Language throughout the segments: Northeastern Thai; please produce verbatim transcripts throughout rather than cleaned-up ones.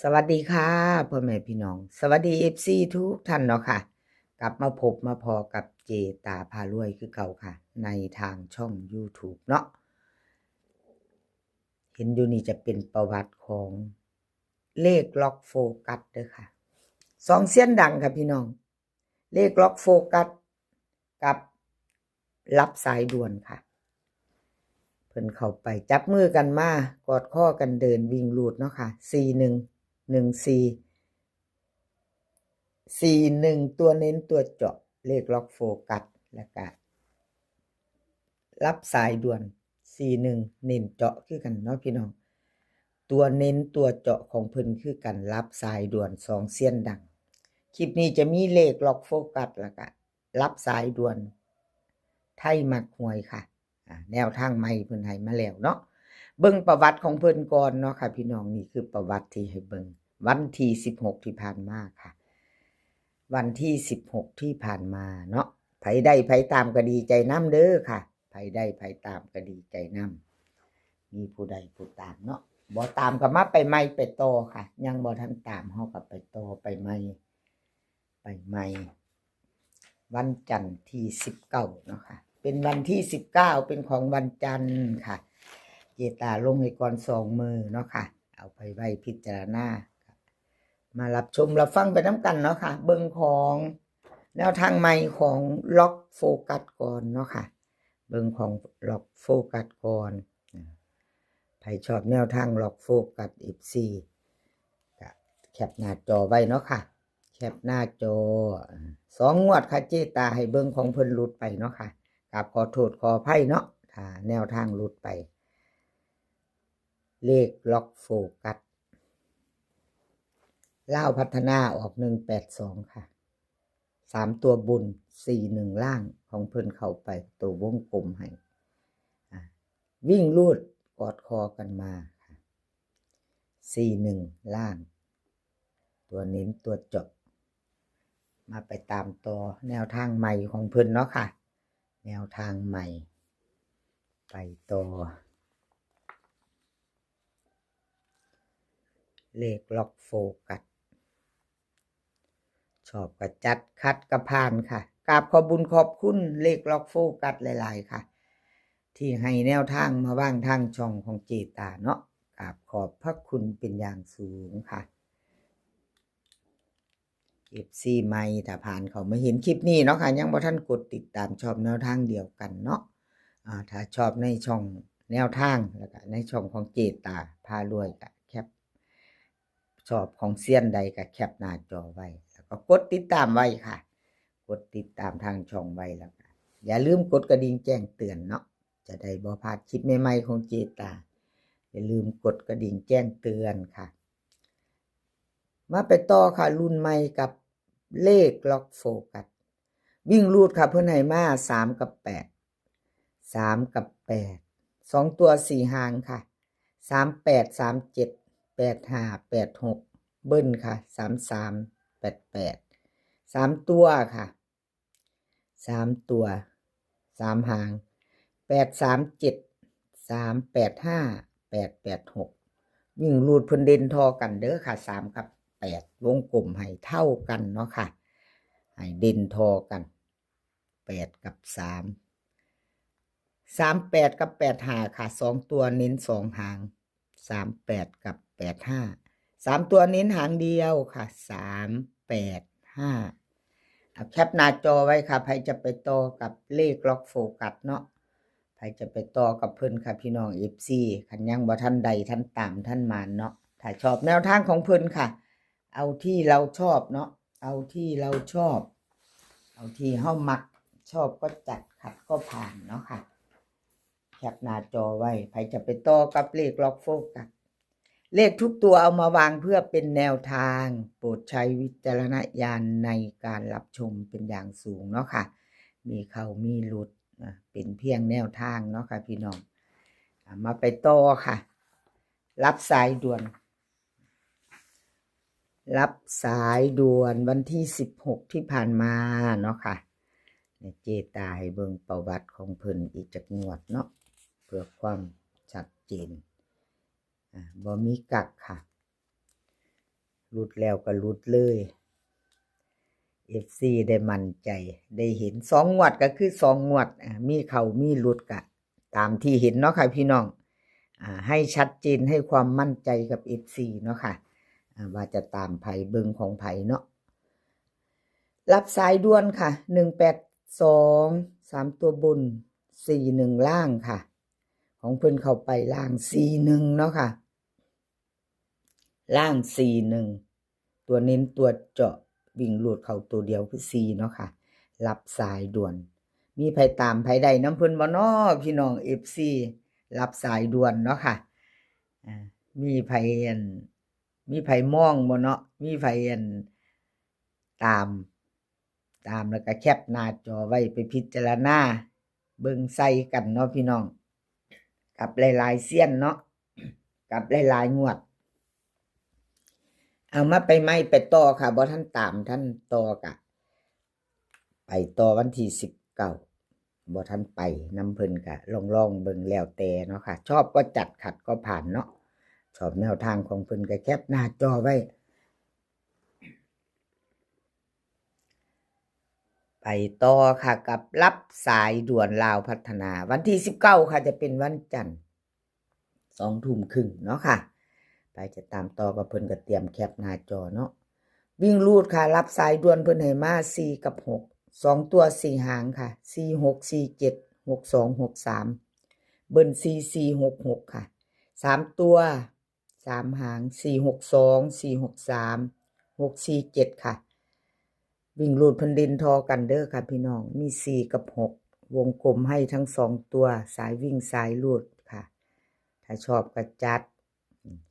สวัสดีค่ะ พ่อแม่พี่น้อง สวัสดี เอฟซี ทุกท่านเนาะค่ะ กลับมาพบมาพอกับเจตาพารวยคือเก่าค่ะ ในทางช่อง YouTube เนาะ เห็นอยู่นี่จะเป็นประวัติของเลขล็อกโฟกัสเด้อค่ะ สองเซียนดังค่ะพี่น้อง เลขล็อกโฟกัสกับรับสายด่วนค่ะ เพิ่นเข้าไปจับมือกันมา กอดคอกันเดินวิ่งรูดเนาะค่ะ สี่หนึ่ง หนึ่งสี่ สี่หนึ่ง ตัวเน้นตัวเจาะ เลขล็อกโฟกัส แล้วก็รับสายด่วน สี่หนึ่ง เน้นเจาะคือกันเนาะพี่น้อง ตัวเน้นตัวเจาะของเพิ่นคือกัน รับสายด่วน สองเซียนดัง คลิปนี้จะมีเลขล็อกโฟกัส แล้วก็รับสายด่วน ไทยมักหวยค่ะ อ่า แนวทางใหม่เพิ่นให้มาแล้วเนาะ เบิ่งประวัติของเพิ่นก่อนเนาะค่ะพี่น้อง นี่คือประวัติที่ให้เบิ่ง วันที่สิบหกที่ผ่านมาค่ะ วันที่สิบหกที่ผ่านมาเนาะ ไผได้ไผตามก็ดีใจนำเด้อค่ะ ไผได้ไผตามก็ดีใจนำ มีผู้ใดผู้ตามเนาะ บ่ตามก็มาไปใหม่ไปต่อค่ะ ยังบ่ทันตามเฮาก็ไปต่อไปใหม่ ไปใหม่ วันจันทร์ที่สิบเก้าเนาะค่ะ เป็นวันที่สิบเก้า เป็นของวันจันทร์ค่ะ เจตาลงให้ก่อนสองมื้อเนาะค่ะ เอาไปไว้พิจารณา มารับชมรับฟังไปนำกันเนาะค่ะ เบิ่งของแนวทางใหม่ของล็อกโฟกัสก่อนเนาะค่ะ เบิ่งของล็อกโฟกัสก่อน อ่า ไผชอบแนวทางล็อกโฟกัส เอฟซี ก็แคปหน้าจอไว้เนาะค่ะ แคปหน้าจอ อ่า สองงวดค่ะ เจตาให้เบิ่งของเพิ่นหลุดไปเนาะค่ะ กราบขอโทษขออภัยเนาะ ถ้าแนวทางหลุดไป เลขล็อกโฟกัส ลาวพัฒนาออก หนึ่งแปดสอง ค่ะ สามตัวบน สี่หนึ่ง ล่าง ของเพิ่นเข้าไป ตัววงกลมให้ อ่า วิ่งรูดกอดคอกันมาค่ะ สี่หนึ่ง ล่าง ตัวเน้นตัวเจาะ มาไปตามต่อแนวทางใหม่ของเพิ่นเนาะค่ะ แนวทางใหม่ ไปต่อ เลขล็อกโฟกัส ชอบก็จัด ขัดก็ผ่านค่ะ กราบขอบบุญขอบคุณเลขล็อกโฟกัสหลายๆค่ะ ที่ให้แนวทางมาวางทางช่องของเจตาเนาะ กราบขอบพระคุณเป็นอย่างสูงค่ะ เอฟซี ใหม่ ถ้าผ่านเข้ามาเห็นคลิปนี้เนาะค่ะ ยังบ่ทันกดติดตาม ชอบแนวทางเดียวกันเนาะ อ่า ถ้าชอบในช่องแนวทาง แล้วก็ในช่องของเจตาพารวย ก็แคป ชอบของเซียนใดก็แคปหน้าจอไว้ แล้วก็กดติดตามไว้ค่ะ กดติดตามทางช่องไว้ แล้วก็อย่าลืมกดกระดิ่งแจ้งเตือนเนาะ จะได้บ่พลาดคลิปใหม่ๆของเจตา อย่าลืมกดกระดิ่งแจ้งเตือนค่ะ มาไปต่อค่ะ รุ่นใหม่กับเลขล็อกโฟกัส วิ่งรูดค่ะ เพิ่นให้มา สาม กับ แปด สาม กับ แปด สองตัวสี่หางค่ะ สามแปด สามเจ็ด แปดห้า แปดหก เบิ้ลค่ะ สามสาม แปดแปด สามตัวค่ะ สามตัว สามหาง แปดสามเจ็ด สามแปดห้า แปดแปดหก วิ่งรูดเพิ่นเด่นทอกันเด้อค่ะ สาม กับ แปด วงกลมให้เท่ากันเนาะค่ะ ให้เด่นทอกัน แปด กับ สาม สามแปด กับ แปดห้า ค่ะ สองตัวเน้นสองหาง สามแปด กับ แปดห้า สามตัวเน้นหางเดียวค่ะ สามแปดห้า เอาแคปหน้าจอไว้ค่ะ ไผจะไปต่อกับเลขล็อกโฟกัสเนาะ ไผจะไปต่อกับเพิ่นค่ะพี่น้อง เอฟซี คันยังบ่ทันใดทันตามทันหมานเนาะ ถ้าชอบแนวทางของเพิ่นค่ะ เอาที่เราชอบเนาะ เอาที่เราชอบ เอาที่เฮามัก ชอบก็จัด ขัดก็ผ่านเนาะค่ะ แคปหน้าจอไว้ ไผจะไปต่อกับเลขล็อกโฟกัส เลขทุกตัวเอามาวางเพื่อเป็นแนวทาง โปรดใช้วิจารณญาณในการรับชมเป็นอย่างสูงเนาะค่ะ มีเข้ามีหลุดนะ เป็นเพียงแนวทางเนาะค่ะพี่น้อง อ่ะ มาไปต่อค่ะ รับสายด่วน รับสายด่วนวันที่สิบหกที่ผ่านมาเนาะค่ะ เนี่ย เจตาให้เบิ่งประวัติของเพิ่นอีกจักงวดเนาะ เพื่อความชัดเจน อ่า บ่มีกักค่ะ หลุดแล้วก็หลุดเลย เอฟซี ได้มั่นใจ ได้เห็นสองงวดก็คือสองงวด อ่า มีเข้ามีหลุดก็ตามที่เห็นเนาะค่ะพี่น้อง อ่า ให้ชัดเจน ให้ความมั่นใจกับ เอฟซี เนาะค่ะ อ่า ว่าจะตามไผ เบิ่งของไผเนาะ รับสายด่วนค่ะ หนึ่งแปดสอง สามตัวบน สี่หนึ่ง ล่างค่ะ ของเพิ่นเข้าไปล่าง สี่หนึ่ง เนาะค่ะ ล่าง สี่หนึ่ง ตัวเน้นตัวเจาะ วิ่งรูดเข้าตัวเดียวคือ สี่ เนาะค่ะ รับสายด่วน มีไผตามไผได้นำเพิ่นบ่น้อ พี่น้อง เอฟซี รับสายด่วนเนาะค่ะ อ่า มีไผอัน มีไผมองบ่เนาะ มีไผอัน ตาม ตามแล้วก็แคปหน้าจอไว้ไปพิจารณาเบิ่งใส่กันเนาะพี่น้อง กับหลายๆเซียนเนาะ กับหลายๆงวด เอามาไปใหม่ไปต่อค่ะ บ่ทันตามทันต่อกะ ไปต่อวันที่สิบเก้า บ่ทันไปนำเพิ่นกะลองๆเบิ่งแล้วแต่เนาะค่ะ ชอบก็จัด ขัดก็ผ่านเนาะ ชอบแนวทางของเพิ่นก็แคปหน้าจอไว้ ไปต่อค่ะ กับรับสายด่วนลาวพัฒนา วันที่สิบเก้าค่ะ จะเป็นวันจันทร์ สองทุ่มครึ่งเนาะค่ะ ไปจะตามต่อกับเพิ่นก็เตรียมแคปหน้าจอเนาะ วิ่งรูดค่ะ รับสายด่วนเพิ่นให้มา สี่ กับ หก สองตัว สี่ หางค่ะ สี่ หก สี่ เจ็ด หก สอง หก สาม เบิ้ล สี่ สี่ หก หก ค่ะ สามตัว สาม หาง สี่ หก สอง สี่ หก สาม หก สี่ เจ็ด ค่ะ วิ่งรูดเพิ่นเด่นทอกันเด้อค่ะพี่น้อง มี สี่ กับ หก วงกลมให้ทั้งสองตัว สายวิ่งสายรูดค่ะ ถ้าชอบก็จัด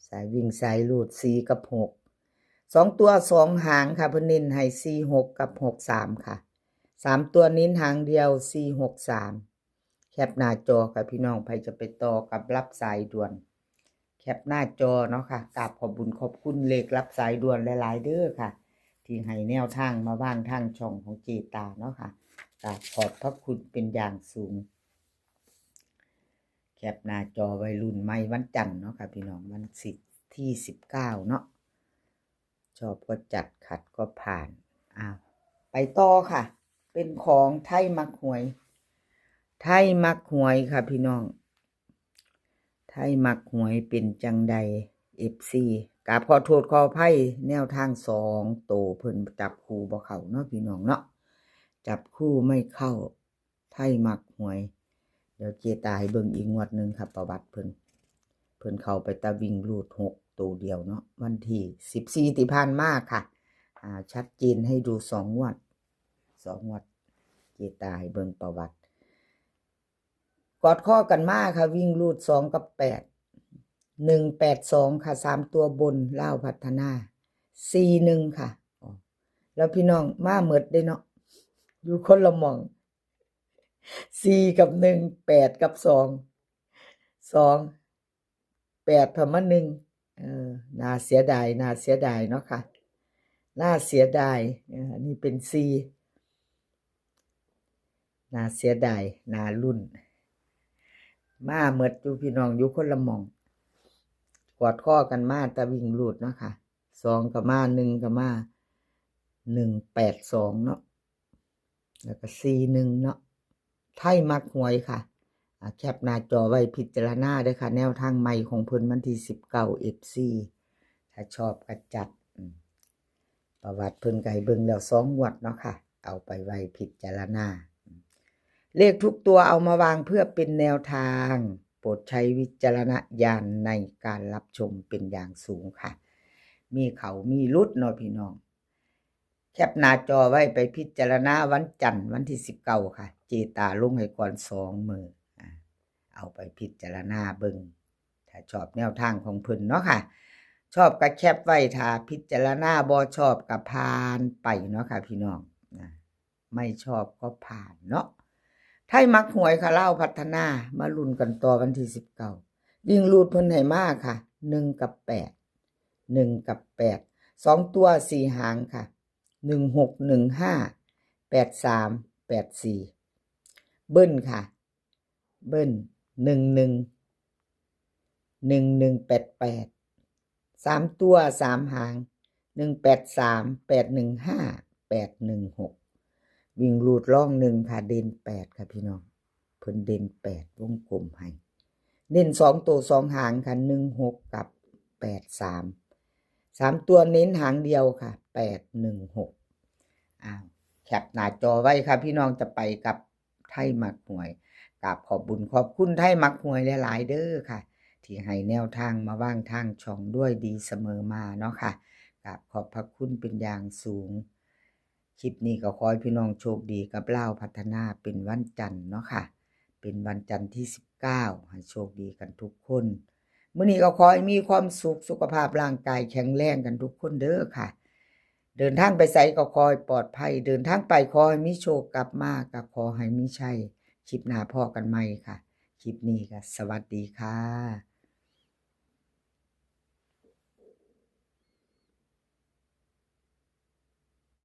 สายวิ่งสายรูด สี่ กับ หก สองตัว สอง หางค่ะ เพิ่นเน้นให้ สี่ หก กับ หก สาม ค่ะ สามตัวเน้นหางเดียว สี่ หก สาม แคปหน้าจอค่ะพี่น้อง ไผจะไปต่อกับรับสายด่วน แคปหน้าจอเนาะค่ะ กราบขอบบุญขอบคุณเลขรับสายด่วนหลายๆเด้อค่ะ ที่ให้แนวทางมาวางทางช่องของเจตาเนาะค่ะ กราบขอบพระคุณเป็นอย่างสูง แคปหน้าจอไว้รุ่นใหม่วันจันทร์เนาะค่ะพี่น้อง วันสิบ ที่สิบเก้าเนาะ ชอบก็จัด ขัดก็ผ่าน อ้าว ไปต่อค่ะ เป็นของไทยมักหวย ไทยมักหวยค่ะพี่น้อง ไทยมักหวยเป็นจังใด เอฟซี กราบขอโทษขออภัย แนวทางสองโตเพิ่นจับคู่บ่เข้าเนาะพี่น้องเนาะ จับคู่ไม่เข้า ไทยมักหวย เดี๋ยวเจตาให้เบิ่งอีกงวดหนึ่งค่ะ ประวัติเพิ่น เพิ่นเข้าไปแต่วิ่งรูดหกโตเดียวเนาะ วันที่สิบสี่ที่ผ่านมาค่ะ อ่า ชัดเจนให้ดูสองงวด สองงวด เจตาให้เบิ่งประวัติ กอดข้อกันมาค่ะ วิ่งรูด สอง กับ แปด หนึ่งแปดสอง ค่ะ สามตัวบน ลาวพัฒนา สี่หนึ่ง ค่ะ อ๋อ แล้วพี่น้องมาหมดเด้เนาะ อยู่คนละหม่อง สี่ กับ หนึ่ง แปด กับ สอง สอง แปด พามา หนึ่ง เออ น่าเสียดาย น่าเสียดายเนาะค่ะ น่าเสียดาย เออ อันนี้เป็น สี่ น่าเสียดาย น่าลุ้น มาหมดอยู่พี่น้อง อยู่คนละหม่อง กอดข้อกันมาแต่วิ่งรูดเนาะค่ะ สอง ก็มา หนึ่ง ก็มา หนึ่งแปดสอง เนาะ แล้วก็ สี่หนึ่ง เนาะ ไทยมักหวยค่ะ อ่า แคปหน้าจอไว้พิจารณาเด้อค่ะ แนวทางใหม่ของเพิ่นวันที่สิบเก้า เอฟซี ถ้าชอบก็จัด อืม ประวัติเพิ่นก็ให้เบิ่งแล้วสองงวดเนาะค่ะ เอาไปไว้พิจารณา เลขทุกตัวเอามาวางเพื่อเป็นแนวทาง โปรดใช้วิจารณญาณในการรับชมเป็นอย่างสูงค่ะ มีเข้ามีหลุดเนาะพี่น้อง แคปหน้าจอไว้ไปพิจารณาวันจันทร์วันที่สิบเก้าค่ะ เจตาลงให้ก่อนสองมื้อ อ่า เอาไปพิจารณาเบิ่ง ถ้าชอบแนวทางของเพิ่นเนาะค่ะ ชอบก็แคปไว้ ถ้าพิจารณาบ่ชอบก็ผ่านไปเนาะค่ะพี่น้อง อ่า ไม่ชอบก็ผ่านเนาะ ไทยมักหวยค่ะ ลาวพัฒนา มาลุ้นกันต่อวันที่สิบเก้า วิ่งรูดเพิ่นให้มาค่ะ หนึ่ง กับ แปด หนึ่ง กับ แปด สองตัว สี่ หางค่ะ หนึ่งหก หนึ่งห้า แปดสาม แปดสี่ เบิ้ลค่ะ เบิ้ล หนึ่งหนึ่ง หนึ่งหนึ่งแปดแปด สามตัว สาม หาง หนึ่งแปดสาม แปดหนึ่งห้า แปดหนึ่งหก วิ่งรูดร่องหนึ่งค่ะ เด่นแปดค่ะพี่น้อง เพิ่นเด่นแปด วงกลมให้ เน้นสองตัวสองหางค่ะ หนึ่งหก กับ แปดสาม สามตัวเน้นหางเดียวค่ะ แปดหนึ่งหก อ้าว แคปหน้าจอไว้ค่ะพี่น้อง จะไปกับไทยมักหวย กราบขอบบุญขอบคุณไทยมักหวยหลายๆเด้อค่ะ ที่ให้แนวทางมาวางทางช่องด้วยดีเสมอมาเนาะค่ะ กราบขอบพระคุณเป็นอย่างสูง คลิปนี้ก็ขอให้พี่น้องโชคดีกับลาวพัฒนาเป็นวันจันทร์เนาะค่ะ เป็นวันจันทร์ที่สิบเก้า ให้โชคดีกันทุกคน มื้อนี้ก็ขอให้มีความสุข สุขภาพร่างกายแข็งแรงกันทุกคนเด้อค่ะ เดินทางไปไสก็ขอให้ปลอดภัย เดินทางไปขอให้มีโชค กลับมาก็ขอให้มีชัย คลิปหน้าพ้อกันใหม่ค่ะ คลิปนี้ก็สวัสดีค่ะ